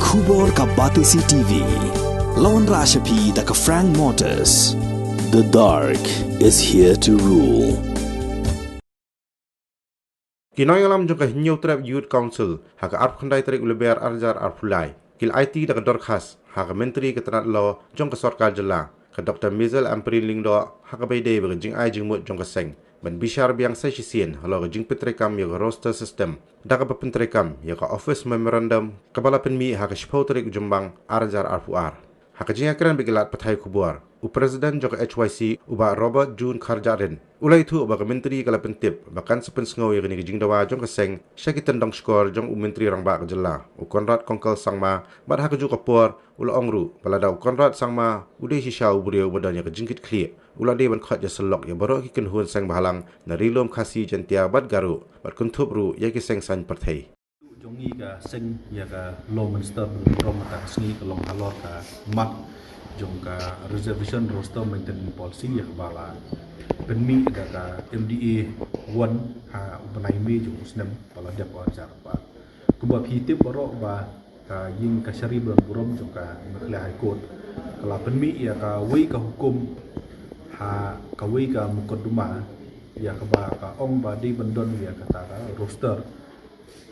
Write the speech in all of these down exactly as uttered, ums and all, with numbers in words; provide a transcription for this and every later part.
Khubor ka Batesi T V. Lawan Rashapi da ka Frank Motors. The dark is here to rule. Ki nongïalam jong ka Hynñiewtrep Youth Council ha ka arphew khyndai tarik u Lber arhajar arphew lai ki la aiti da ka dorkhas ha ka Myntri ka tnat law jong ka sorkar jylla, ka Doctor Maisel Ampareen Lyngdoh, ha kaba ïadei bad ka jingai jingmut jong ka seng ban bishar biang sa shisien halor ka jingpyntreikam ïa ka roster system da kaba pyntreikam ïa ka office memorandum kaba la pynmih ha ka shiphew tarik u Jymmang arhajar arphew ar. Ha ka jingïakren bad ki lad pathai khubor, u President jong ka H Y C, u Bah Robert June Kharjahrin, u la ïathuh ba ka Myntri ka la pyntip ba kan sa pynsngew ïa kane ka jingdawa jong ka seng sha ki tyndong shkor jong u Myntri Rangbah ka jylla, u Conrad Kongkal Sangma, bad ha kajuh ka por u la ong ruh ba lada u Conrad Sangma u dei shisha u briew uba don ïa ka jingkitkhlieh, u la dei ban khot ïasyllok ïa baroh ki kynhun seng bhalang na Ri Lum Khasi Jaiñtia bad Garo, bad kynthup ruh ïa ki seng saiñ pyrthei. Jong ngi ka seng ïa ka Law Minister ba burom mynta ka sngi ka long halor ka mat jong ka Reservation Roster Maintenance Policy ïa kaba la pynmih da ka M D A one ha u bnai May jong u snem ba la dep, arhajar arphew ar. Kumba phi tip baroh ba ka ïing kashari ba don burom jong ka Meghalaya High Court ka la pynmih ïa kawei ka hukum ha kawei ka mukotduma ïa kaba ka ong ba dei ban don ïa kata ka roster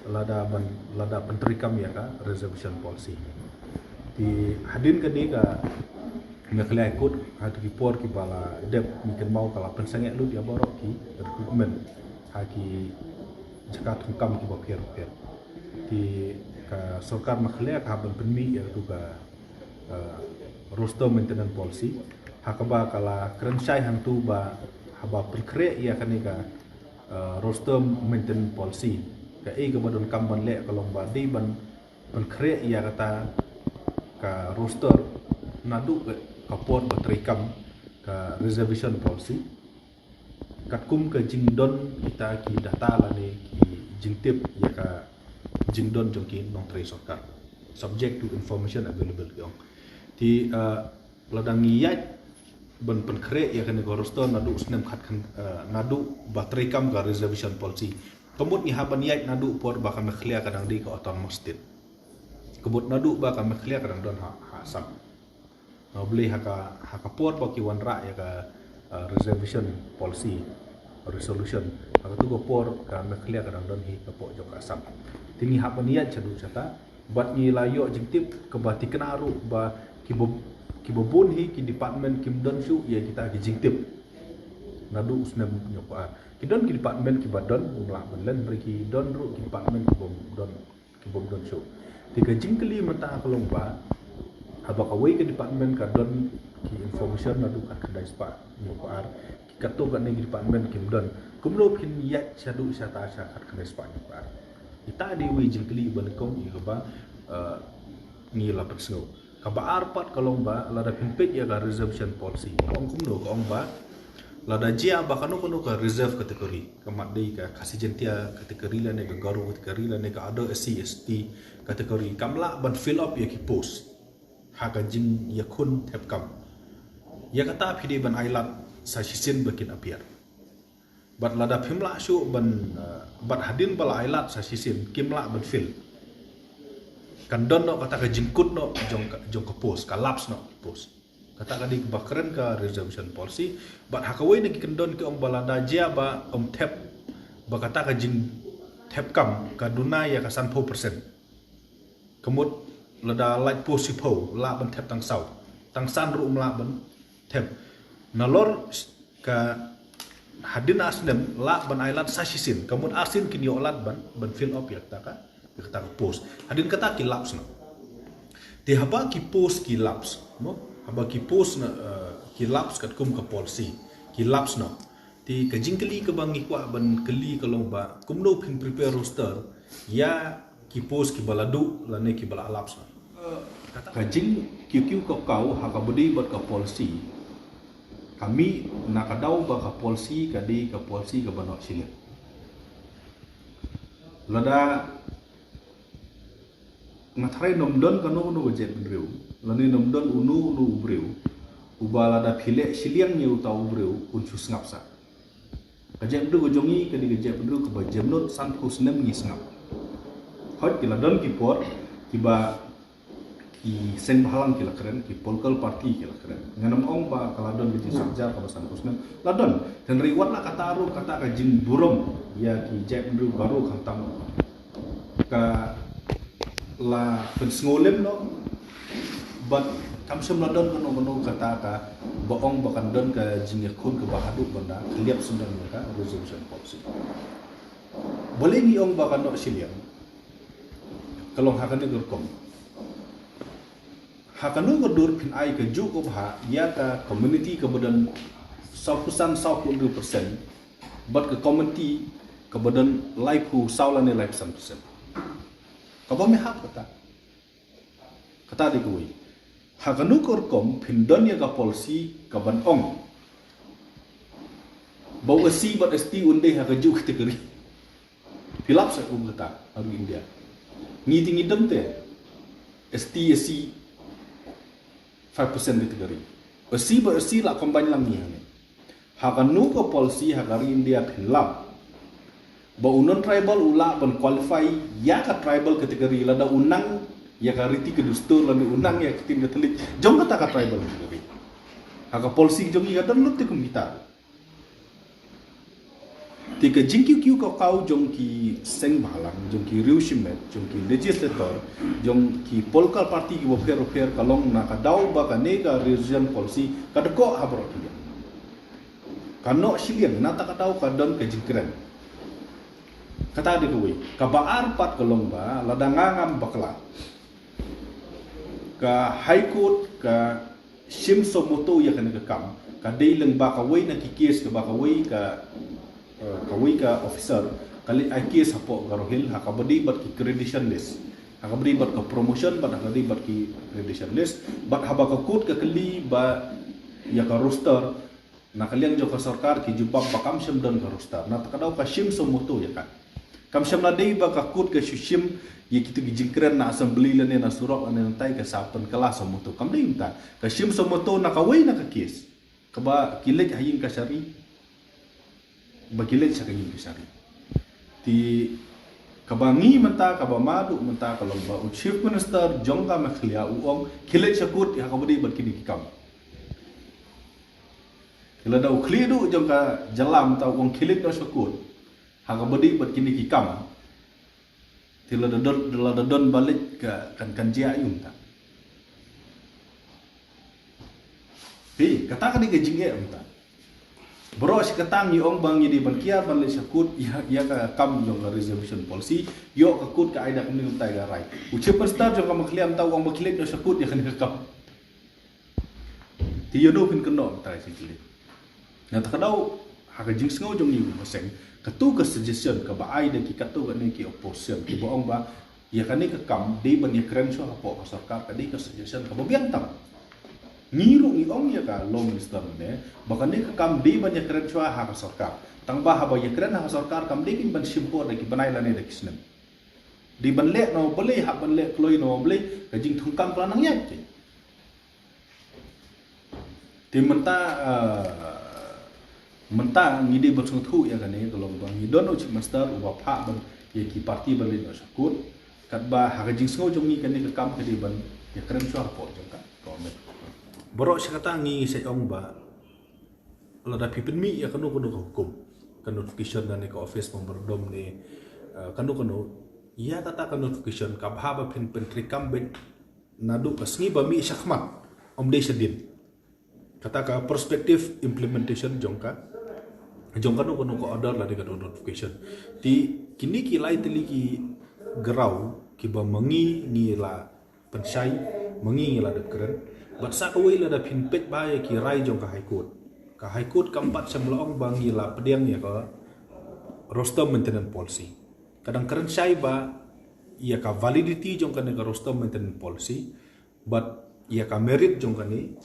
lada ban, lada pyntreikam ïa ka reservation policy. Te hadien kane ka Meghalaya High Court ha kito ki por kiba la dep, ngi kynmaw ka la pynsangeh lut ïa baroh ki recruitment ha ki jaka thungkam kiba pher pher. Te ka sorkar Meghalaya ka hap ban pynmih ïa katu ka, eh, roster maintenance policy ha kaba ka la kren shai hangtu ba haba pynkhreh ïa kane ka, eh, roster maintenance policy, kaei kaba donkam ban leh ka long ba dei ban pynkhreh ïa kata ka roster naduh ka, ka por ba treikam ka reservation policy, katkum ka jingdon kita ki data lane ki jingtip ïa ka jingdon jong ki nongtrei sorkar, subject to information available, ki ong. Te, eh, lada ngi ïaid ban pynkhreh ïa kane ka roster naduh snem khat khan, eh, naduh ba treikam ka reservation policy, ka mut ngi hap ban ïaid naduh por ba ka Meghalaya ka dang dei ka autonomous state. Ka mut naduh ba ka Meghalaya ka dang don ha, ha Assam. Nga Blei ha ka, ha ka por ba ki wanrah ïa ka, eh, reservation policy resolution, ha katu ka por ka Meghalaya ka dang don hi ka pok jong ka Assam. Te ngi hap ban ïaid shaduh shata. Bad ngi la ïoh jingtip kaba thikna ruh ba kiba, kiba bun hi ki department kim don shuh ïa kita ki jingtip naduh u snem hynñiewphew ar. Ki don ki department kiba don, ym lah ban len, hynrei ki don ruh ki department kibym don, kibym don shuh. Te ka jingkylli mynta ka long ba haba kawei ka department ka don ki information naduh khatkhyndai spah hynñiewphew ar, ki katto katne ki department kim don, kumno phin ïaid shaduh shata sha khatkhyndai spah hynñiewphew ar? Ita dei wei jingkylli ba nyngkong ïa kaba, eh, ngi la pynsngew. Kaba ar pat ka long ba lada phin peit ïa ka reservation policy, ka ong kumno, ka ong ba lada jia ba kano kano ka reserve category, ka mat dei ka Khasi Jaiñtia category lane ka Garo category lane ka other S C S T category, kam lah ban fill up ïa ki post ha ka jingïakhun thep kam, ïa kata phi dei ban ailad sa shisien ba kin appear. Bad lada phim lah shuh ban, eh, bad hadien ba la ailad sa shisien kim lah ban fill, kan don noh kata ka jingkut noh jong ka, jong ka post, ka lapse noh post. Kata ka dei kaba kren ka reservation policy. Bad ha kawei na ki kyndon ki ong ba lada jia ba ym thep, ba kata ka jingthep kam ka duna ïa ka sanphew percent, ka mut lada lait post shiphew lah ban thep tang saw, tang san ruh ym lah ban thep. Nalor ka hadien ar snem lah ban ailad sa shisien, ka mut ar sien kin ïoh lad ban, ban fill up ïa kata ka, ïa kata ka post. Hadien kata ki lapse noh. Te haba ki post ki lapse, mo? Haba ki post na, eh, ki lapse katkum ka policy, ki lapse noh. Te ka jingkylli kaba ngi kwah ban kylli ka long ba kumno phin prepare roster ïa ki post kiba la duh lane kiba la lapse noh. Ka jingkiew kiew kaw kaw ha kaba dei bad ka policy ka mih na ka daw ba ka policy ka dei ka policy kaba noh shiliang. Lada nga tharai ym don kano kano ka jaitbynriew lane ym don uno uno u briew uba lada phi leh shiliang ïa uta u briew un shu sngap sah. Ka jaitbynriew ka jong ngi ka dei ka jaitbynriew kaba jemnud, sanphew snem ngi sngap. Hooid, ki la don ki por kiba ki seng bhalang ki la kren, ki political party ki la kren. Ngan ym ong ba ka la don ka jingsynshar kaba san phew snem. La don. Hynrei wat la kata ruh, kata ka jingburom ïa ki jaitbynriew baroh, khamtam ka la pynsngewlem noh. Bad kam shym la don kano kano kata kaba ong ba kan don ka jingïakhun kaba haduh ban da khlieh sngewdon ïa ka reservation policy. Balei ngi ong ba kan noh shiliang? Ka long ha kane ka rukom. Ha kano ka dur phin ai kajuh ka bha ïa ka community kaba don sawphew san, sawphew hynriew percent, bad ka community kaba don laiphew saw lane laiphew san percent? Kaba me hap kata. Kata dei kawei. Ha kano ka rukom phin don ïa ka policy kaban ong ba u S C bad S T un dei ha kajuh category? Phi lap sa kum kata ha ri India. Ngi te ngi don te S T, S C five percent category. S C bad S C la combine lang ngi hangne. Ha kano ka policy ha ka ri India phin lap ba u non-tribal u lah ban qualify ïa ka tribal category lada u nang ïa ka riti ka dustur lane u nang ïa ka ktien ka thylliej jong kata ka tribal category? Ha ka policy jong ngi ka don lut te kum kita. Te ka jingkiew kiew kaw kaw jong ki seng bhalang, jong ki riew shimet, jong ki legislator, jong ki political party kiba pher pher ka long na ka daw ba kane ka reservation policy ka dkoh ha baroh ki liang. Ka noh shiliang na kata ka daw ka don ka jingkren. Kata dei kawei. Kaba ar pat ka long ba lada nga ngam bakla, ka High Court ka shim suo motu ïa kane ka kam. Ka dei lyngba kawei na ki case kaba kawei ka, eh, kawei ka officer ka leit ai case hapoh Garo Hills ha kaba dei bad ki credential list, ha kaba dei bad ka promotion bad ha kaba dei bad ki credential list. Bad haba ka court ka kylli ba ïa ka roster, na ka liang jong ka sorkar ki jubab ba kam shym don ka roster. Na kata ka daw ka shim suo motu ïa ka. Kam shym la dei ba ka court ka shu shim ïa kito ki jingkren na assembly lane na surok lane na tai ka sa pynkylla suo motu. Kam dei mynta. Ka shim suo motu na kawei na ka case kaba ki leit ha ïing kashari, ba ki leit sha ka ïing kashari. Te kaba ngi mynta, kaba ma duh mynta ka long ba u Chief Minister jong ka Meghalaya u ong ki leit sha court ha kaba dei bad kine ki kam. Lada u khlieh duh jong ka jylla mynta u ong ki leit noh sha court ha kaba dei bad kine ki kam. Te lada don, lada don ba leit ka kan, kan jia aïu mynta? Phi, kata ka dei ka jingeh mynta. Baroh shi katta ngi ong ba ngi dei ban kiar ban leit sha court ïa, ïa ka kam jong ka reservation policy. Ïoh ka court ka ai da kumne kumta ïa ka rai. U Chief Minister jong ka Meghalaya mynta u ong ba ki leit noh sha court ïa kane ka kam. Te ïa no phin kynnoh mynta ka jingkylli. Na kata ka daw ha ka jingsngew jong ngi kum ka seng, kato ka suggestion kaba ai da ki katto katne ki opposition kiba ong ba ïa kane ka kam dei ban ïakren shuwa hapoh ka sorkar, ka dei ka suggestion kaba biang tam. Ngi ruh ngi ong ïa ka Law Minister mynne ba kane ka kam dei ban ïakren shuwa ha ka sorkar. Tang ba haba ïakren ha ka sorkar kam dei ban shim por da ki bnai lane da ki snem. Dei ban leh na u Blei, hap ban leh kloi na u Blei, ka jingthungkam ka la nang ïaid te. Te mynta, ah, mynta ngi dei ban sngewthuh ïa kane ka long ba ngi don u Chief Minister uba phah ban ïa ki party ban leit noh sha court. Katba ha ka jingsngew jong ngi kane ka kam ka dei ban ïakren shuwa hapoh jong ka government. Baroh shi katta ngi sa ong ba lada phi pynmih ïa kano kano ka hukum, ka notification lane ka office memorandum ne, eh, kano kano, ïa kata ka notification ka bha ba phin pyntreikam beit naduh ka sngi ba mih shakhmat, ym dei shadien. Kata ka prospective implementation jong ka, jong kano kano ka order lane ka notification. Te kine ki lai tylli ki graw kiba ma ngi ngi la pynshai, ma ngi ngi la dep kren. Bad sa kawei lada phin peit bha ïa ki rai jong ka High Court, ka High Court kam pat shym la ong ba ngi la pdiang ïa ka roster maintenance policy. Ka dang kren shai ba ïa ka validity jong kane ka roster maintenance policy bad ïa ka merit jong kane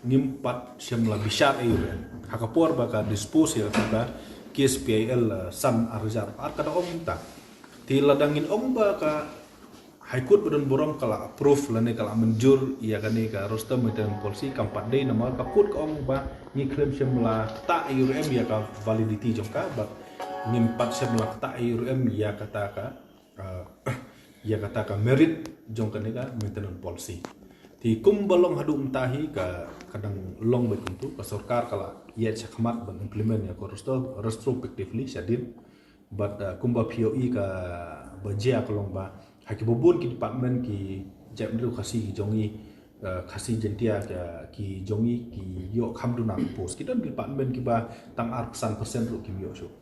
ngim pat shym la bishar ei ruh em. Ha ka por ba ka dispose ïa kata ka case P I L, eh, san arhajar ar ka da ong mynta. Te lada ngin ong ba ka High Court ba don burom ka la approve lane ka la mynjur ïa kane ka roster maintenance policy, kam pat dei, namar ka court ka ong ba ngi khlem shym la ktah ei ruh em ïa ka validity jong ka, bad ngim pat shym la ktah ei ruh em ïa kata ka, ah, ïa kata ka merit jong kane ka maintenance policy. Te kumba long haduh mynta hi ka, ka dang long beit kumtu, ka sorkar ka la ïaid shakhmat ban implement ïa ka restro-, retrospectively shadien. Bad, uh, kumba phi ïohi kaba jia ka long ba ha kiba bun ki department ki jaitbynriew Khasi ki jong ngi, uh, Khasi Jaintia ki, ki jong ngi ki ïoh kham duna ka post. Ki don department kiba tang arphew san percent ruh kim ïoh shuh.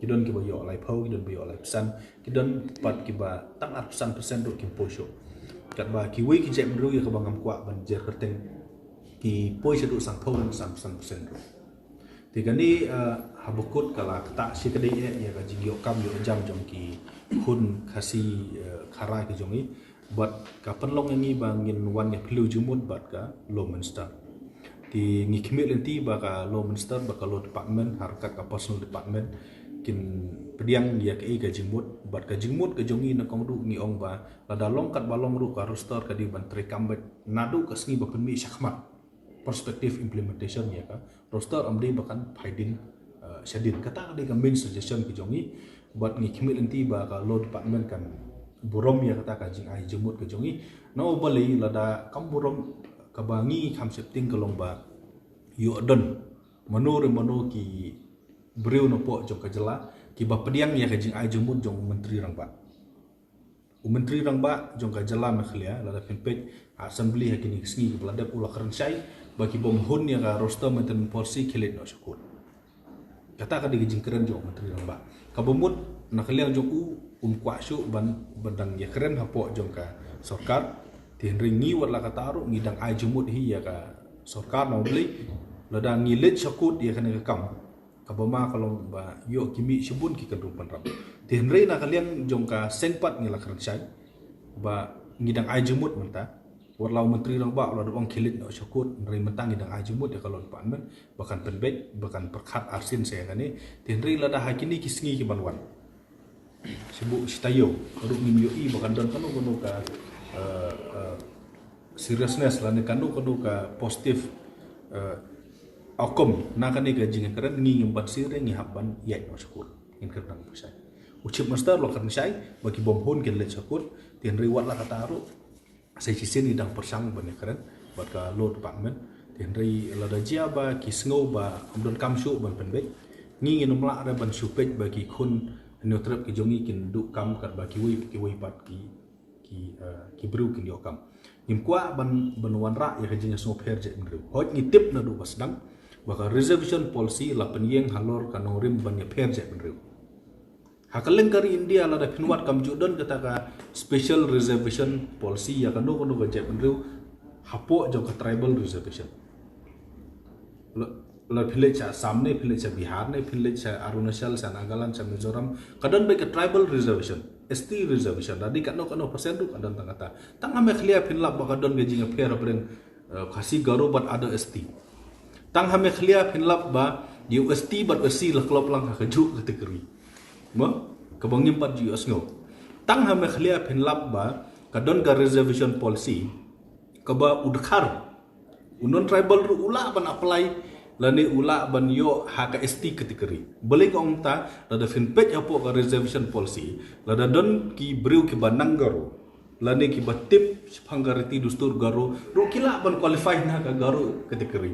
Ki don kiba ïoh laiphew, ki don ba ïoh laiphew san, ki don pat kiba tang arphew san percent ruh kim poi shuh. Katba kiwei ki jaitbynriew ïa kaba ngam kwah ban jer kyrteng ki poi shaduh sanphew, sanphew san percent ruh. Te kane, uh, haba kut ka la ktah shikatdei eh ïa ka jingïoh kam ïoh jam jong ki khun Khasi, uh, Khara ki jong ngi. Bad ka pynlong ïa ngi ba ngin wan ïa phylliew jingmut bad ka Law Minister. Te ngi khmih lynti ba ka Law Minister bad ka Law Department, ha ryngkat ka Personnel Department, kin pdiang ïa kaei ka jingmut, bad ka jingmut ka jong ngi na kong ruh ngi ong ba lada long katba long ruh ka roster ka dei ban treikam beit naduh ka sngi ba pynmih shakhmat prospective implementation ïa ka roster, ym dei ba kan phai dien, uh, shadien. Kata ka dei ka main suggestion ka jong ngi, bad ngi khmih lynti ba ka Law Department kan burom ïa kata ka jingai jingmut ka jong ngi. Namar balei lada kam burom, kaba ngi kham sheptieng ka long ba ïoh don mano re mano ki briew napoh jong ka jylla kiba pdiang ïa ka jingai jingmut jong u Myntri Rangbah. U Myntri Rangbah jong ka jylla Meghalaya, lada phin peit ha Assembly ha kine ki sngi kiba la dep, u la kren shai ba ki bym hun ïa ka roster maintenance policy ki leit noh sha court. Kata ka dei ka jingkren jong u Myntri Rangbah. Kaba mut na ka liang jong u, um kwah shuh ban, ban dang ïakren hapoh jong ka sorkar. Te hynrei ngi wat la katta ruh ngi dang ai jingmut hi ïa ka sorkar, namar balei lada ngi leit sha court ïa kane ka kam, kaba ma ka long ba ïoh ki mih shibun ki kynrung pynrap. Te hynrei na ka liang jong ka seng pat ngi la kren shai ba ngi dang ai jingmut mynta. Wat la u Myntri Rangbah u la dep ong ki leit noh sha court, hynrei mynta ngi dang ai jingmut ïa ka Law Department ba kan pynbeit, ba kan pyrkhat arsien sa ïa kane. Te hynrei lada ha kine ki sngi ki ban wan, shu buh shi taïew ruh ngim ïohi ba kan don kano kano ka, eh, eh, seriousness lane kano kano ka positive, eh, outcome na kane ka jingkren, ngi ngim pat syriem, ngi hap ban ïaid noh sha court. Ngin kren tang pyrshah. U Chief Minister u la kren shai ba ki bym hun kin leit sha court, te hynrei wat la katta ruh sa shisien ngi dang pyrshang ban ïakren bad ka Law Department. Te hynrei lada jia ba ki sngew ba ym donkam shuh ban pynbeit, ngi ngin ym lah re ban shu peit ba ki khun Hynñiewtrep ki jong ngi kin duh kam katba kiwei kiwei pat ki, ki, eh, ki briew kin ïoh kam. Ngim kwah ban, ban wanrah ïa ka jingsngewpher jaitbynriew. Hooid ngi tip naduh ba sdang ba ka reservation policy la pynïeng halor ka nongrim ban ïapher jaitbynriew. Ha ka lyngkar India lada phin wad kam ju don kata ka special reservation policy ïa kano kano ka jaitbynriew hapoh jong ka tribal reservation. La, la phin leit sha Assam ne, phin leit sha Bihar ne, phin leit sha Arunachal, sha Nagaland, sha Mizoram, ka don beit ka tribal reservation, S T reservation, lada dei kano kano percent ruh ka don tang kata. Tang ha Meghalaya phin lap ba ka don ka jingïapher hapdeng, eh, Khasi, Garo bad other S T. Tang ha Meghalaya phin lap ba ïa u S T bad S C la klop lang ha kajuh ka category. Mo? Kaba ngim pat ju ïohsngew. Tang ha Meghalaya phin lap ba ka don ka reservation policy kaba u dkhar, u non-tribal ruh u lah ban apply lane u lah ban ïoh ha ka S T category. Balei nga ong kumta? Lada phin peit hapoh ka reservation policy, lada don ki briew kiba nang Garo lane kiba tip shaphang ka riti dustur Garo ruh ki lah ban qualify na ka Garo category.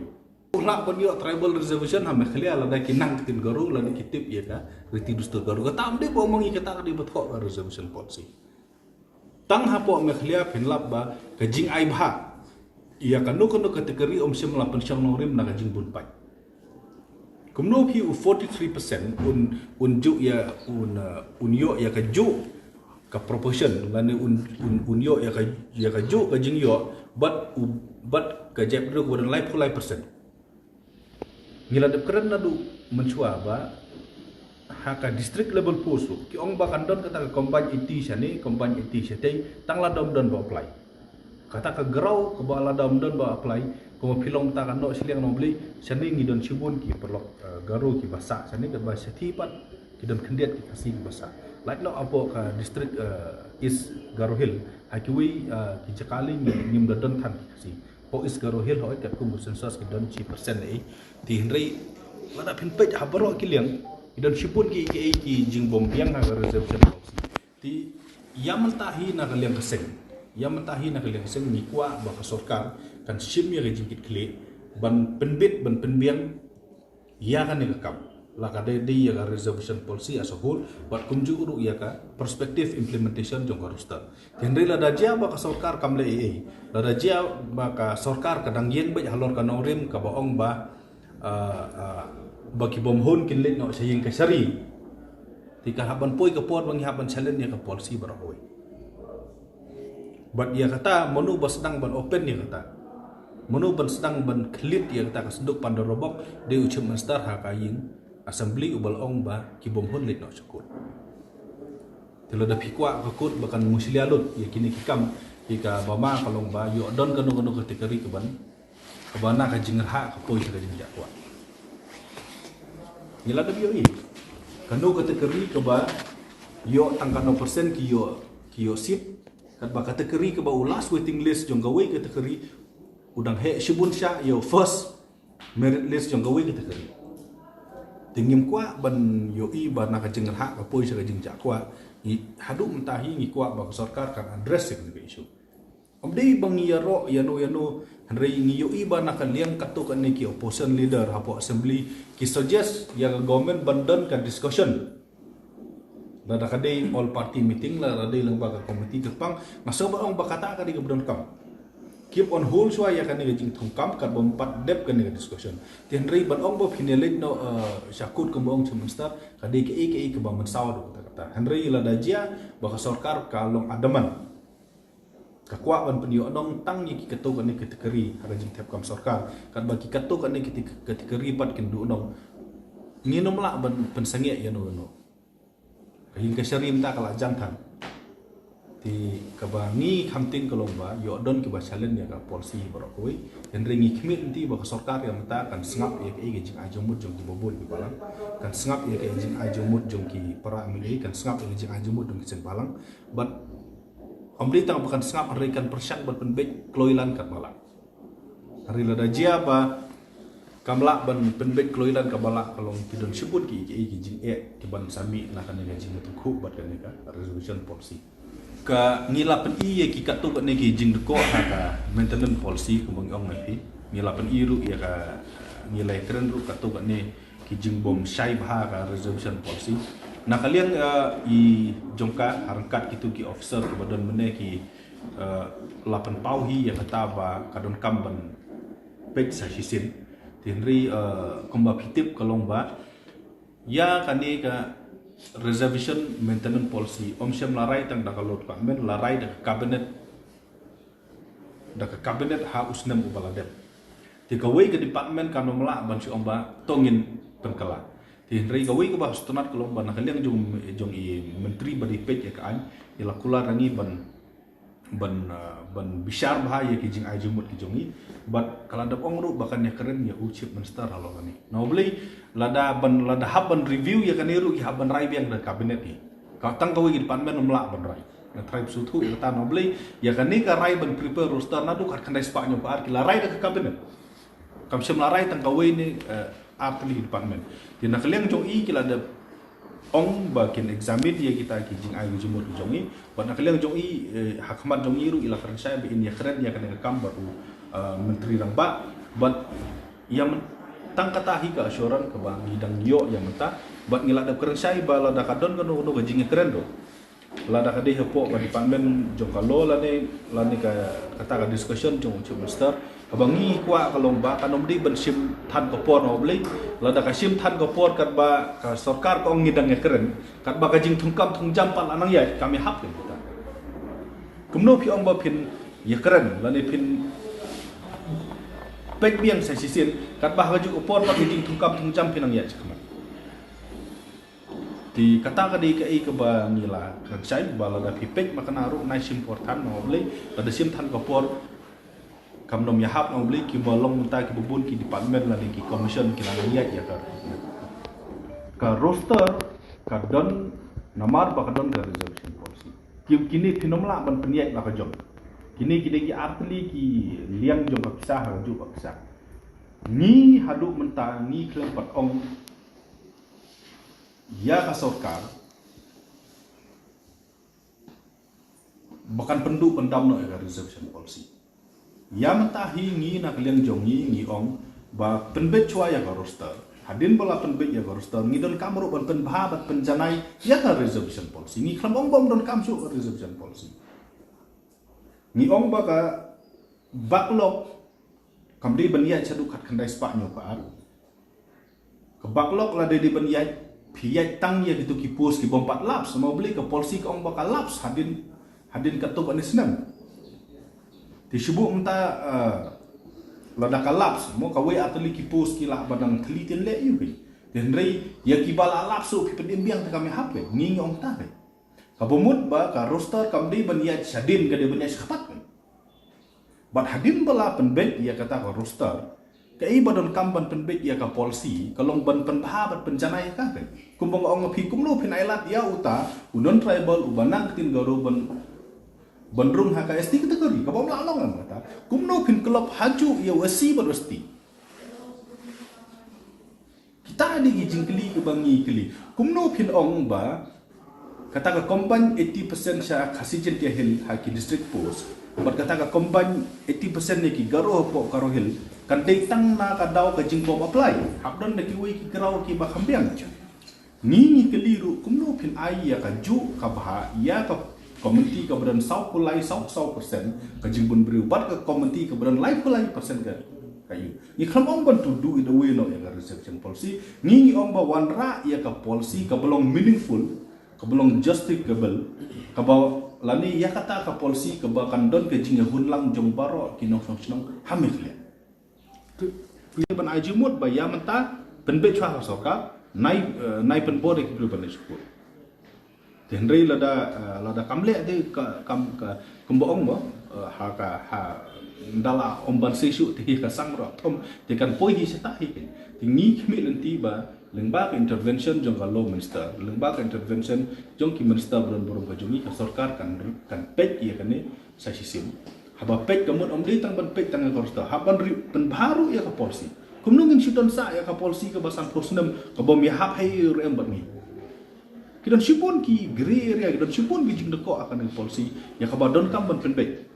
U lah ban ïoh tribal reservation ha Meghalaya lada ki nang ktien Garo lane ki tip ïa ka riti dustur Garo. Kata ym dei ba ong ma ngi, kata ka dei ba thoh ka reservation policy. Tang hapoh Meghalaya phin lap ba ka jingai bha ïa kano kano ka category ym shym la pynshong nongrim na ka jingbun paid. Kumno phi u forty-three percent un, un juh ïa, un, uh, un ïoh ïa kajuh ka proportion lane un, un, un ïoh ïa ka, ïa kajuh ka jingïoh bad u, bad ka jaitbynriew kaba don laiphew lai percent. Ngi la dep kren naduh mynshuwa ba ha ka district level post ruh ki ong ba kan don kata ka combined eighty shane, combined eighty shatei, tang lada ym don ba apply. Kata ka Garo kaba lada ym don ba apply, kumba phi long mynta ka Noh Shiliang Nongblei, shane ngi don shibun ki paralok, eh, Garo kiba sah shane, katba shathie pat ki don khyndiat ki Khasi kiba sah. Lait noh hapoh ka district, eh, East Garo Hill, ha kiwei, eh, ki jaka lei ngi, ngim da don than ki Khasi. Hapoh East Garo Hill hooid katkum u census ki don shi percent ei. Te hynrei lada phin peit ha baroh ki liang, ki don shibun ki, ki, ki jingbym biang ha ka reservation policy. Te Ïa mynta hi na ka liang ka seng, ïa mynta hi na ka liang ka seng ngi kwah ba ka sorkar kan shim ïa ka jingkitkhlieh ban pynbit ban pynbiang ïa kane ka kam, la ka dei dei ïa ka reservation policy as a whole, bad kumjuh ruh ïa ka prospective implementation jong ka roster. Hynrei lada jia ba ka sorkar kam leh ei ei, lada jia ba ka sorkar ka dang ïeng beit halor ka nongrim kaba ong ba, ah, ah, ba ki bym hun kin leit noh sha ïing ka shari, te ka hap ban poi ka por ba ngi hap ban challenge ïa ka policy baroh kawei. Bad ïa kata, mano ba sdang ban open ïa kata, mano ban sdang ban khlieh ïa kata ka synduk pandorobok, dei u Chief Minister ha ka ïing assembly uba la ong ba ki bym hun leit noh sha court. Te lada phi kwah ka court ba kan mushlia lut ïa kine ki kam, ïa kaba ma ka long ba ïoh don kano kano category kaban, kaba na ka jingrhah ka poi sha ka jingjahkwah. Ngi la dep ïohi kano category kaba ïoh tang kano percent ki ïoh, ki ïoh seat, katba category kaba u last waiting list jong kawei category u dang heh shibun sha ïa u first merit list jong kawei category. Te ngim kwah ban ïohi ba na ka jingrhah ka poi sha ka jingjahkwah. Ngi haduh mynta hi ngi kwah ba ka sorkar kan address ïa kane ka issue. Ym dei ba ngi ïaroh ïano ïano, hynrei ngi ïohi ba na ka liang katto katne ki opposition leader hapoh assembly ki suggest ïa ka government ban don ka discussion. Lada ka dei all party meeting, lada ka dei lyngba ka committee kyrpang, nga sngew ban ong ba kata ka dei kaba donkam. Keep on hold shuwa ïa kane ka jingthungkam katba ym pat dep kane ka discussion. Te hynrei ban ong ba phin ïaleit noh, eh, sha court kumba ong Chief Minister, ka dei kaei kaei kaba mynsaw ruh kata kata. Hynrei lada jia ba ka sorkar ka long adamant, ka kwah ban pynïoh nongtang ïa ki katto katne category ha ka jingthep kam sorkar, katba ki katto katne kate-, category pat kin duh nong, ngin ym lah ban pynsangeh ïano ïano. Ka ïing ka shari mynta ka la jan than. Te kaba ngi kham tieng ka long ba ïoh don kiba challenge ïa ka policy baroh kawei. Hynrei ngi khmih lynti ba ka sorkar ïa mynta kan sngap ïa kaei ka jingai jingmut jong kiba bun ki balang, kan sngap ïa kaei jingai jingmut jong ki para M L A, kan sngap ïa ka jingai jingmut jong ki seng balang. Bad ym dei tang ba kan sngap, hynrei kan pyrshang ban pynbeit kloi lan katba lah. Hynrei lada jia ba kam lah ban pynbeit kloi lan kaba lah, ka long ki don shibun ki, ki, ki jingeh kiban sa mih na kane ka jingïatyngkhuh bad kane ka reservation policy. Ka ngi la pyni ïa ki katto katne ki jingdukor ha ka maintenance policy kumba ngi ong na phi. Ngi la pyni ruh ïa ka, ngi la ïakren ruh katto katne ki jingbym shai bha ka reservation policy. Na ka liang, eh, i jong ka, ha ryngkat kito ki officer kiba don mynne ki, eh, la pynpaw hi ïa kata ba ka donkam ban peit sa shisien. Te hynrei, eh, kumba phi tip ka long ba ïa kane ka reservation maintenance policy ym shym la rai tang da ka law department, la rai da ka cabinet, da ka cabinet ha u snem uba la dep. Te kawei ka department kam lah ban shu ong ba to ngin pynkylla. Te hynrei kawei kaba sngewtynnat ka long ba na ka liang jong, jong i myntri ba dei peit ïa ka aiñ, i la kular ïa ngi ban, ban, uh, ban bishar bha ïa ki jingai jingmut ki jong i. Bad ka la dep ong ruh ba kan ïakren ïa u Chief Minister halor kane. Na u Blei, lada ban, lada hap ban review ïa kane ruh ki hap ban rai biang da cabinet i. Ka tang kawei ka department ym lah ban rai. Nga tharai phi sngewthuh ïa kata, na u Blei, ïa kane ka rai ban prepare roster naduh khatkhyndai spah hynñiewphew ar ki la rai da ka cabinet. Kam shym la rai tang kawei ne, eh, ar tylli ki department. Te na ka liang jong i ki la dep ong ba kin examine ïa kita ki jingai ki jingmut ki jong i. Bad na ka liang jong i, eh, ha khmat jong i ruh i la kren shai ba in ïakren ïa kane ka kam bad u, eh, Myntri Rangbah. Bad ïa myn-, tang kata hi ka assurance kaba ngi dang ïoh ïa mynta. Bad ngi la dep kren shai ba lada ka don kano kano ka jingïakren ruh, lada ka dei hapoh ka department jong ka law lane, lane ka, kata ka discussion jong u Chief Minister, kaba ngi kwah ka long ba kan ym dei ban shim than ka por, na u Blei. Lada ka shim than ka por katba ka sorkar ka ong ngi dang ïakren, katba ka jingthungkam thungjam pat la nang ïaid, kam ïahap ïa kita. Kumno phi ong ba phin ïakren lane phin peit biang sa shisien, katba ha kajuh ka por pat ka jingthungkam thungjam phi nang ïaid shakhmat. Te kata ka dei kaei kaba ngi la kren shai ba lada phi peit ma kane ruh nai shim por than, na u Blei, lada shim than ka por kam nym ïahap, na u Blei, kiba long mynta kiba bun ki department lane ki commission ki la nang ïaid ïa ka, ka roster ka don namar ba ka don ka reservation policy. Ki, kine phin ym lah ban pynïaid la ka jong. Kine ki dei ki ar tylli ki liang jong ka pisa ha kajuh ka pisa. Ngi haduh mynta ngi khlem pat ong ïa ka sorkar ba kan pynduh pyndam noh ïa ka reservation policy. Ïa mynta hi ngi na ka liang jong ngi ngi ong ba pynbeit shuwa ïa ka roster. Hadien ba la pynbeit ïa ka roster ngi donkam ruh ban pynbha ban pynjanai ïa ka reservation policy. Ngi khlem ong ba ym donkam shuh ka reservation policy. Ngi ong ba ka backlog kam dei ban ïaid shaduh khatkhyndai spah hynñiewphew ar. Ka backlog la dei dei ban ïaid, phi ïaid tang ïa kito ki post ki bym pat lapse. Mo, balei ka policy ka ong ba ka lapse hadien, hadien katto katne snem. Te shu buh mynta, eh, lada ka lapse, mo, kawei ar tylli ki post ki lah ban dang thylli, te leh ïa u, phi. Te hynrei ïa kiba la lapse phi pynim biang te kam ïahap, phi. Ngi ngi ong ta, phi. Kaba mut ba ka roster kam dei ban ïaid shadien, ka dei ban ïaid shakhmat, phi. Bad hadien ba la pynbeit ïa kata ka roster, kaei ba donkam ban pynbeit ïa ka policy ka long ban pynbha bad pynjanai ïa ka, phi. Kumba nga ong, phi kumno phin ailad ïa uta u non-tribal uba nang ktien Garo ban, ban rung ha ka S T category, kaba ym lah long, em, kata. Kumno phin klop hajuh ïa u S C bad u S T? Kita dei ki jingkylli kiba ngi kylli. Kumno phin ong ba kata ka combine eighty percent sha Khasi Jaintia Hills ha ki district post, bad kata ka combine eighty percent ïa ki Garo hapoh Garo Hills kan dei tang na ka daw ka jingbym apply, hap don da kiwei ki Garo kiba kham biang? Ngi ngi kylli ruh kumno phin ai ïa kajuh ka bha ïa ka community kaba don sawphew lai, saw, saw percent ka jingbun briew bad ka community kaba don laiphew lai percent ka, ka ïu. Ngi khlem ong ban to do it away noh ïa ka reservation policy. Ngi ngi ong ba wanrah ïa ka policy kaba long meaningful, kaba long justifiable, kaba lane ïa kata ka policy kaba kan don ka jingïahun lang jong baroh ki nongshong shnong ha Meghalaya. Ki, ki ban ai jingmut ba ïa mynta pynbeit shuwa ha sorkar, nai, eh, nai pynbor ïa ki briew ban leit sha court. Te hynrei lada, eh, lada kam leh te ka, kam ka, kumba ong mo, eh, ha ka, ha, ynda la ym ban sei shuh te hi ka sang ruh thom, te kan poi hi shata hi. Te ngi khmih lynti ba lyngba ka intervention jong ka law minister, lyngba ka intervention jong ki minister ba don burom ka jong ngi, ka sorkar kan, kan peit ïa kane sa shisien. Haba peit ka mut ym dei tang ban peit tang ïa ka roster, hap ban ri-, pynbha ruh ïa ka policy. Kumno ngin shu don sah ïa ka policy kaba sanphew snem kaba ym ïahap ha ei ei ruh em bad ngi? Ki don shibun ki grey area, ki don shibun ki jingdakot ha kane ka policy ïa kaba donkam ban pynbeit.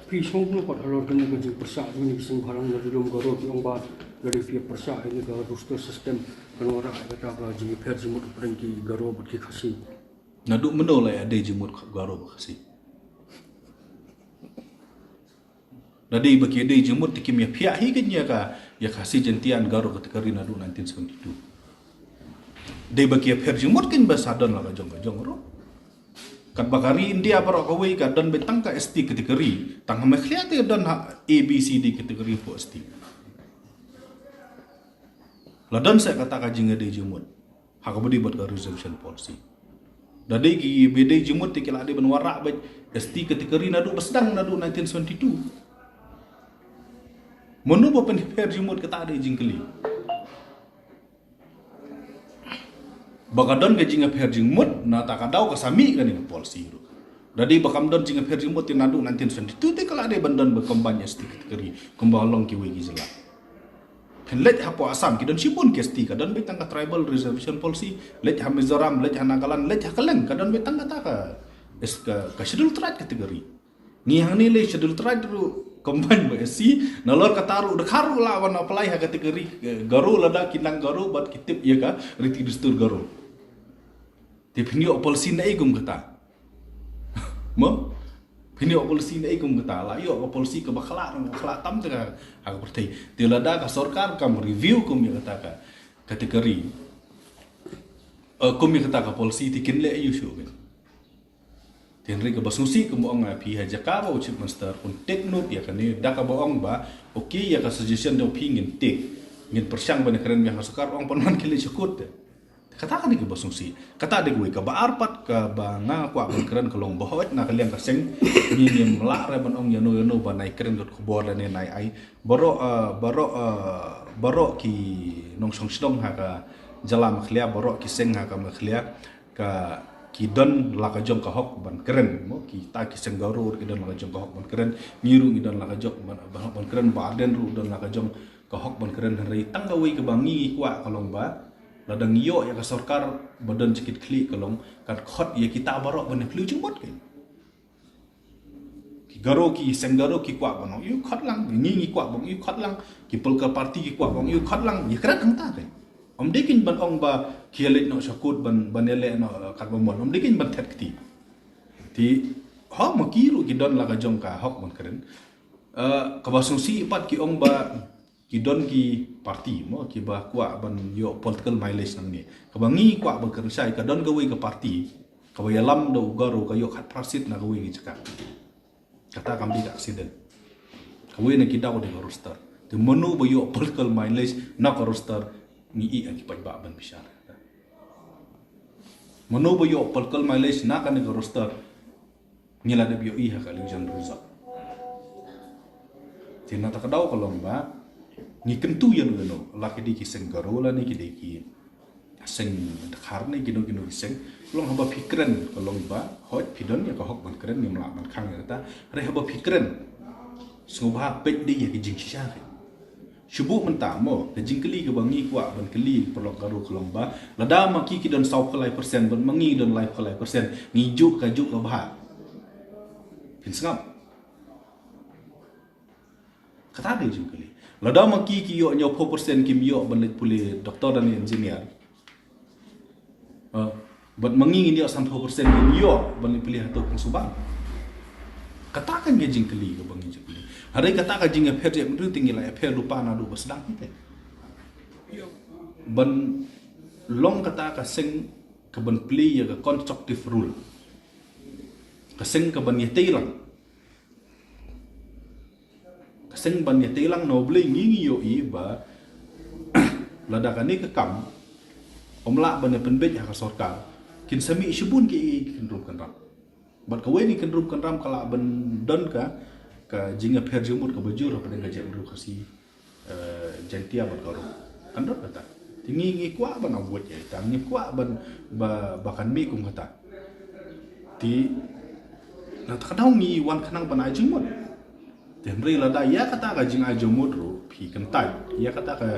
Phi sngew kumno pat halor kane ka jingpyrshah jong kine ki seng bhalang na Ri Lum Garo, ki ong ba lada phi ïa pyrshah ïa kane ka roster system kan wanrah ïa kata ka jingïapher jingmut hapdeng ki Garo bad ki Khasi? Naduh mynno la ïadei jingmut Garo bad Khasi? Da dei ba ki ïadei jingmut te kim ïaphiah hi kein ïa ka, ïa ka Khasi Jaintia and Garo category naduh nineteen seventy-two. Dei ba ki ïapher jingmut kein ba sa don la ka jong ka jong ruh. Katba ka ri India baroh kawei ka don beit tang ka S T category, tang ha Meghalaya te don ha A B C D category hapoh S T. La don seh kata ka jingïadei jingmut ha kaba ïadei bad ka reservation policy. Da dei kiba ïadei jingmut te ki la dei ban wanrah beit S T category naduh ba sdang naduh nineteen seventy-two. Mano ba pynïapher jingmut, kata dei jingkylli. Ba ka don ka jingïapher jingmut, na kata ka daw ka sa mih kane ka policy ruh. Da dei ba kam don jingïapher jingmut te naduh nineteen seventy-two te ka la dei ban don ba combine S T category kumba long kiwei ki jylla. Phin leit hapoh Assam ki don shibun ki S T, ka don beit tang ka tribal reservation policy. Leit ha Mizoram, leit ha Nagaland, leit ha kylleng ka don beit tang kata ka, is ka, ka Scheduled Tribe category. Ngi hangne lei Scheduled Tribe ruh combine bad S C, nalor kata ruh, dkhar ruh lah ban apply ha category, eh, Garo lada ki nang Garo bad ki tip ïa ka riti dustur Garo. Te phin ïoh policy naei kum kata? Mo? Phin ïoh policy naei kum kata? La ïoh ka policy kaba khlad, khlad tam te ka, ha ka pyrthei. Te lada ka sorkar kam review kum ïa kata ka category, eh, kum ïa kata ka policy te kin leh aïu shuh kein? Te hynrei kaba sngewsih kumba ong nga ïa phi, ha jaka ba u Chief Minister un take note ïa kane, da kaba ong ba, okay, ïa ka suggestion jong phi ngin take, ngin pyrshang ban ïakren biang ha sorkar, ong pat wan ki leit sha court te. Kata ka dei kaba sngewsih. Kata dei kawei, kaba ar pat kaba nga kwah ban kren ka long ba hooid na ka liang ka seng ngi ngim lah re ban ong ïano ïano ba nai kren lut khubor lane nai ai. Baroh, eh, baroh, eh, baroh ki nongshong shnong ha ka jylla Meghalaya, baroh ki seng ha ka Meghalaya, ka, ki don la ka jong ka hok ban kren, mo, kita ki seng Garo ki don la ka jong ka hok ban kren, ngi ruh ngi don la ka jong ban, ban hok ban kren, Bah Ardent ruh don la ka jong ka hok ban kren, hynrei tang kawei kaba ngi kwah ka long ba Lada ngi ïoh ïa ka sorkar ba don jingkitkhlieh ka long kan khot ïa kita baroh ban ïa phylliew jingmut kein. Ki Garo, ki seng Garo ki kwah ban ong ïa u khot lang, ngi ngi kwah ban ong ïa u khot lang, ki political party ki kwah ban ong ïa u khot lang, ïa kren hangta kein. Ym dei kein ban ong ba ki ïa leit noh sha kut ban ban ïa leh noh, eh, katba mon, ym dei kein ban thet kti. Te ho ma ki ruh ki don la ka jong ka hok ban kren. Eh, kaba sngewsih pat ki ong ba ki don ki party mo kiba kwah ban ïoh political mileage nangne. Kaba ngi kwah ban kren shai, ka don kawei ka party kaba ïalam da u Garo ka ïoh khatphra seat na kawei ka jaka. Kata kam dei ka accident. Kawei na ki daw dei ka roster. Te mano ba ïoh political mileage na ka roster, ngi ïa ki paidbah ban bishar. Mano ba ïoh political mileage na kane ka roster, ngi la dep ïohi ha ka election result. Te na kata ka daw ka long ba ngi kyntu ïa no ïa no, la ki dei ki seng Garo lane ki dei ki seng Dkhar ne kino kino ki seng. Long haba phi kren ka long ba hooid phi don ïa ka hok ban kren, ngim lah ban khang ïa kata. Hynrei haba phi kren, sngewbha peit dei ïa ki jingshisha kein. Shu buh mynta mo, ka jingkylli kaba ngi kwah ban kylli paralok Garo ka long ba lada ma ki ki don sawphew lai percent bad ma ngi don laiphew lai percent, ngi juh ka juh ka bha. Phin sngap. Kata dei jingkylli. Lada ma ki ki ïoh hynñiewphew percent kim ïoh ban leit pule doctor dan engineer. Ah, bad ma ngi ngin ïoh sanphew percent ngin ïoh ban leit pule hato pynsuban. Kata kan ka jingkylli kaba ngi jingkylli. Hynrei kata ka jingïapher jaitbynriew te ngi la ïapher lypa naduh ba sdang hi te. Ban long kata ka seng kaban plie ïa ka constructive role. Ka seng kaban ïatei lang. Ka seng ban ïatei lang, na u Blei ngi ngi ïohi ba lada kane ka kam ym lah ban ïa pynbeit ha ka sorkar, kin sa mih shibun ki, ki kynrum kynram. Bad kawei na ki kynrum kynram ka lah ban don ka, ka jingïapher jingmut kaba jur hapdeng ka jaitbynriew Khasi, eh, Jaintia bad Garo. Kan don kata. Te ngi ngi kwah ban avoid ïa kata, ngi kwah ban ba, ba kan mih kum kata. Te na kata ka daw ngi wan khnang ban ai jingmut. Te hynrei lada ïa kata ka jingai jingmut ruh phi kyntait, ïa kata ka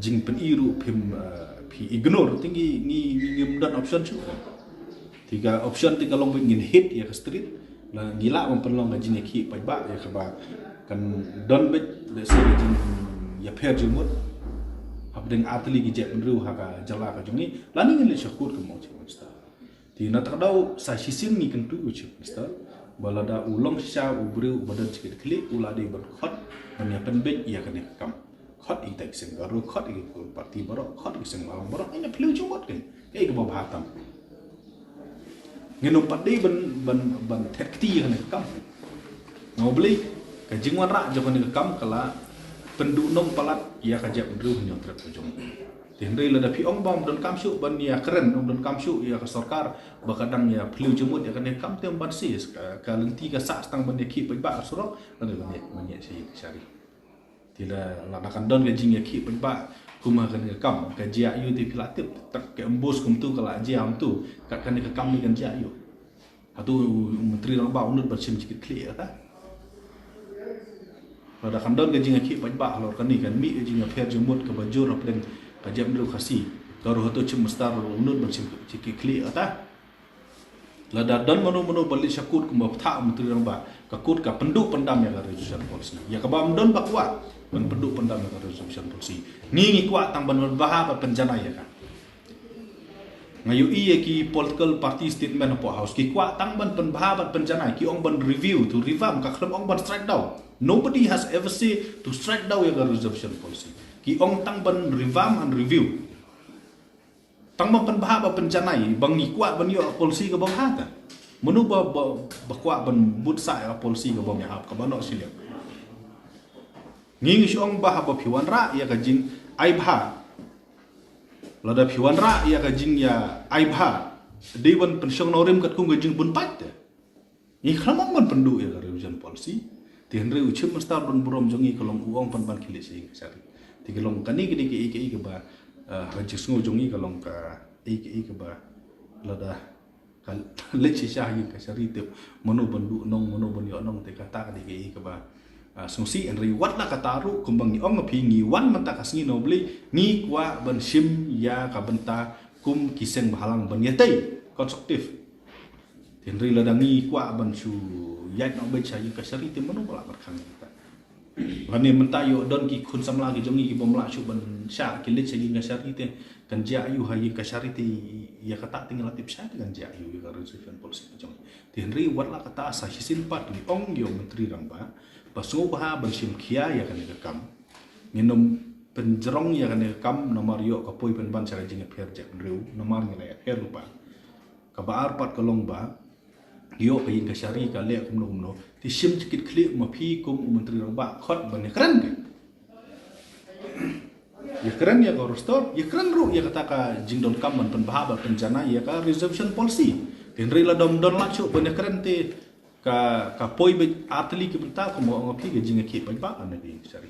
jingpyni ruh phim, eh, phi ignore, te ngi ngi ngi ngim don option shuh. Te ka option te ka long beit ngin hit ïa ka street, la ngi lah ban pynlong ka jingïakhih paidbah ïa kaba kan don beit, let's say, ka jingïapher jingmut hapdeng artylli ki jaitbynriew ha ka jylla ka jong ngi, lane ngin leit sha kut kum u Chief Minister. Te na kata ka daw sa shisien ngi kyntu u Chief Minister ba lada u long shisha u briew uba don jingkitkhlieh, u la dei ban khot ban ïa pynbeit ïa kane ka kam. Khot ïa kita ki seng Garo, khot ïa ki party baroh, khot ïa ki seng Mawlong baroh, ngin ïa phylliew jingmut kein. Kaei kaba bha tam. Ngin ym pat dei ban, ban, ban thet kti ïa kane ka kam. Na u Blei, ka jingwanrah jong kane ka kam ka la pynduhnong palat ïa ka jaitbynriew hynñiewtrep ka jong ngi. Te hynrei lada phi ong ba ym donkam shuh ban ïa kren, ym donkam shuh ïa ka sorkar ba ka dang ïa phylliew jingmut ïa kane ka kam, te ym ban shisha ka, ka lynti ka sah tang ban ïakhih paidbah surok, lada ban ïa, ban ïa shisha ka shari. Te la, lada kan don ka jingïakhih paidbah kum ha kane ka kam, ka jia aiu te phi la tip, tak ka ambush kumtu ka la jia kumtu, kat kane ka kam ne kan jia aiu. Hato u, u Myntri Rangbah u nud ban shim jingkitkhlieh ïa kata? Lada kan don ka jingïakhih paidbah halor kane, kan mih ka jingïapher jingmut kaba jur hapdeng ka jaitbynriew Khasi, ka ruh hato Chief Minister u nud ban shim jingkitkhlieh ïa kata? Lada don mano mano ba leit sha kut kumba bthah u Myntri Rangbah, ka kut ka pynduh pyndam ïa ka reservation policy. Ïa kaba ym don ba kwah ban pynduh pyndam ïa ka reservation policy. Ngi ngi kwah tang ban pynbha bad pynjanai ïa ka. Nga ïohi ïa ki political party statement hapoh House, ki kwah tang ban pynbha bad pynjanai, ki ong ban review, to revamp, ka khlem ong ban strike down. Nobody has ever say to strike down ïa ka reservation policy. Ki ong tang ban revamp and review. Tang ban pynbha bad pynjanai, ba ngi kwah ban ïoh policy kaba bha ta. Mano ba, ba, ba kwah ban bud sah ïa policy kaba ym ïahap, kaba noh shiliang. Ngi ngi shu ong ba haba phi wanrah ïa ka jingai bha, lada phi wanrah ïa ka jingïa ai bha, dei ban pynshong nongrim katkum ka jingbun paid te. Ngi khlem ong ban pynduh ïa ka reservation policy. Te hynrei u Chief Minister don burom jong ngi ka long u ong pynban khie leit sha ïing ka shari. Te ka long kane ka dei kaei kaei kaba, eh, ha jingsngew jong ngi ka long kaei kaei kaba lada ka leit shisha ha ïing ka shari te mano ban duh nong, mano ban ïoh nong, te kata ka dei kaei kaba, Sngewsih, hynrei wat la kata ruh, kumba ngi ong ha phi, ngi wan mynta ka sngi na u Blei, ngi kwah ban shim ïa ka bynta kum ki seng bhalang ban ïatei, constructive. Hynrei lada ngi kwah ban shu ïaid noh beit sha ïing kashari te mano ba lah ban khang ïa kata. Lane mynta ïoh don ki khun samla ki jong ngi ki bym lah shuh ban shah ki leit sha ïing kashari te kan jia aiu ha ïing kashari te, ïa kata te ngi la tip shai te kan jia aiu ïa ka reservation policy ka jong ngi. Te hynrei wat la kata sa shisien pat ngi ong ïa u Myntri Rangbah ba sngewbha ban shim khia ïa kane ka kam. Ngin ym pynjrong ïa kane ka kam namar ïoh ka poi pynban sha ka jingïapher jaitbynriew namar ngi la ïapher lypa. Kaba ar pat ka long ba ïoh ka ïing kashari ka leh kumno kumno. Te shim jingkitkhlieh ma phi kum u Myntri Rangbah khot ban ïakren ka. Ïakren ïa ka roster, ïakren ruh ïa kata ka jingdonkam ban pynbha ban pynjanai ïa ka reservation policy. Te hynrei lada ym don lad shuh ban ïakren te ka, ka poi beit ar tylli ki bynta kumba ong phi ka jingïakhih paidbah lane ka ïing kashari.